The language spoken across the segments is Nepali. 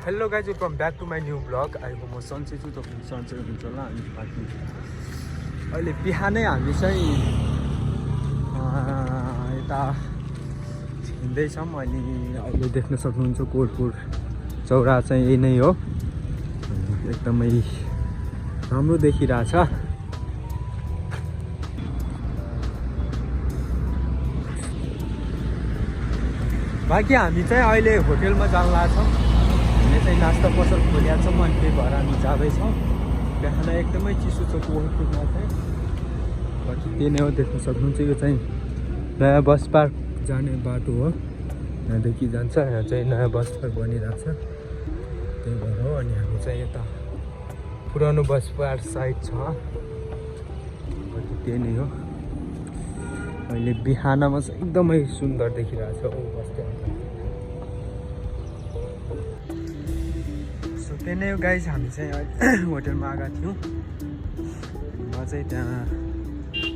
Hello guys, welcome back to my new vlog. आएको म सन्चै छु, तपाईँ सन्चै हुनुहुन्छ होला। अनि बाँकी अहिले बिहानै हामी चाहिँ यता हिँड्दैछौँ। अहिले देख्न सक्नुहुन्छ कोटपुर चौरा चाहिँ यही नै हो। एकदमै राम्रो देखिरहेछ। बाँकी हामी चाहिँ अहिले होटेलमा जान लाग्छौँ। हामीले चाहिँ नास्ता पसल खोलिया छौँ अनि त्यही भएर हामी जाँदैछौँ। बिहान एकदमै चिसो छ कोटपुरमा चाहिँ। बाँकी त्यही नै हो, देख्न सक्नुहुन्छ। यो चाहिँ नयाँ बस पार्क जाने बाटो हो। यहाँदेखि जान्छ, यहाँ चाहिँ नयाँ बस पार्क बनिरहेको छ, त्यही भएर हो। अनि हामी चाहिँ यता पुरानो बस पार्क साइड छ। बाँकी त्यही नै हो। अहिले बिहानमा चाहिँ एकदमै सुन्दर देखिरहेछ ओ बस्ती। सो त्यही नै हो गाइज, हामी चाहिँ होटेलमा आएका थियौँ। म चाहिँ त्यहाँ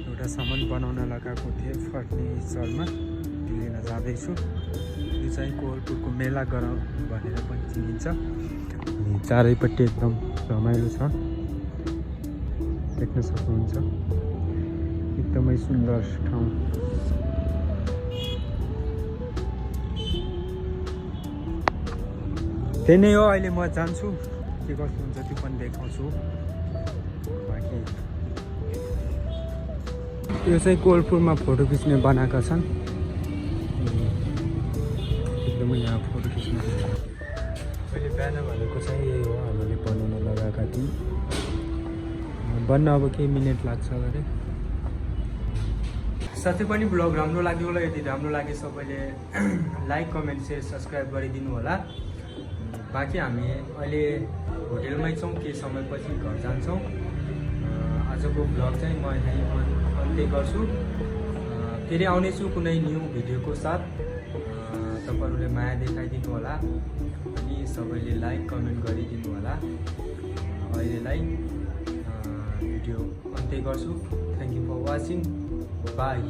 एउटा सामान बनाउन लगाएको थिएँ फर्निचरमा, त्यो लिन जाँदैछु। यो चाहिँ कोटपुरको मेला ग्राउन्ड भनेर पनि चिनिन्छ। अनि चारैपट्टि एकदम रमाइलो छ, देख्न सक्नुहुन्छ। एकदमै सुन्दर ठाउँ। त्यही नै हो। अहिले म जान्छु, के कस्तो हुन्छ त्यो पनि देखाउँछु। बाँकी यो चाहिँ कोटपुरमा फोटो खिच्ने बनाएका छन्। एकदमै यहाँ फोटो खिच्न अहिले बिहान भनेको चाहिँ यही हो। हामीले बनाउन लगाएका थियौँ। बन्न अब केही मिनट लाग्छ अरे। साथै पनि ब्लग राम्रो लाग्यो होला। यदि राम्रो लागे सबैले लाइक, कमेन्ट, सेयर, सब्सक्राइब गरिदिनु होला। बाँकी हामी अहिले होटेलमै छौँ, केही समयपछि घर जान्छौँ। आजको ब्लग चाहिँ म यहीँ अन्त्य गर्छु। फेरि आउनेछु कुनै न्यू भिडियोको साथ। तपाईँहरूले माया देखाइदिनु होला अनि सबैले लाइक, कमेन्ट गरिदिनु होला। अहिलेलाई भिडियो अन्त्य गर्छु। Thank you for watching. Bye.